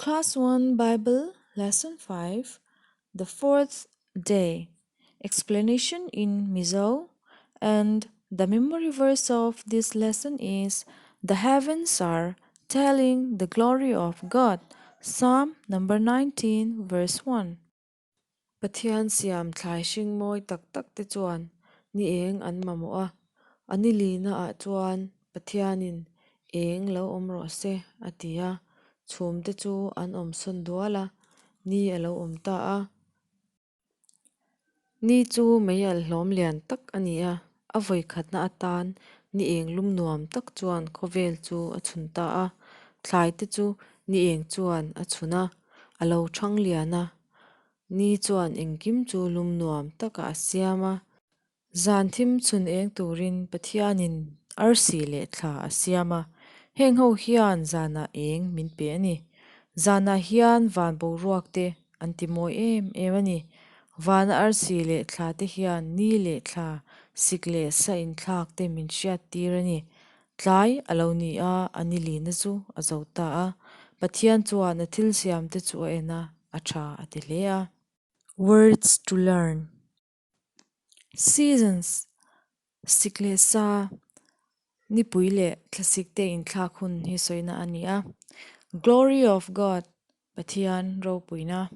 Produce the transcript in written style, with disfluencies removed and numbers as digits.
Class 1 Bible Lesson 5 The Fourth Day Explanation in Mizo and the memory verse of this lesson is The heavens are telling the glory of God Psalm number 19 verse 1. Pathian siam thlai hring mawi tak tak te chuan ni eng an mamawh a, a ni lina ah chuan Pathianin eng lo awm rawh se a ti a, chhum te chu an awm sawn dual a, ni a lo awm ta a. Ni chu mei alh hlawm lian tak a ni a, a vawikhatna atan ni eng lum nuam tak chuan khawvel chu a chhun ta a, thlai te chu ni eng chuan a chhun a, a lo thang lian a, Ni chuan engkim chu lum nuam takah a siam a. Zan thim chhun eng turin Pathianin arsi leh thla a siam a. Heng ho hian zanah eng min pe a ni. Zanah hian van boruak te an ti mawi em em a ni. Vana arsi leh thla te hian ni leh thla, sik leh sa inthlak te min hriat tir a ni. Tlai a lo ni a, a ni lina chu a zo ta a. Pathian chuan a thil siam te chu a en a, a tha a ti hle a. Words to learn. Seasons, Sik leh sa, nipui leh thlasik te inthlak hun hi sawina a ni a. Glory of God, Pathian ropuina.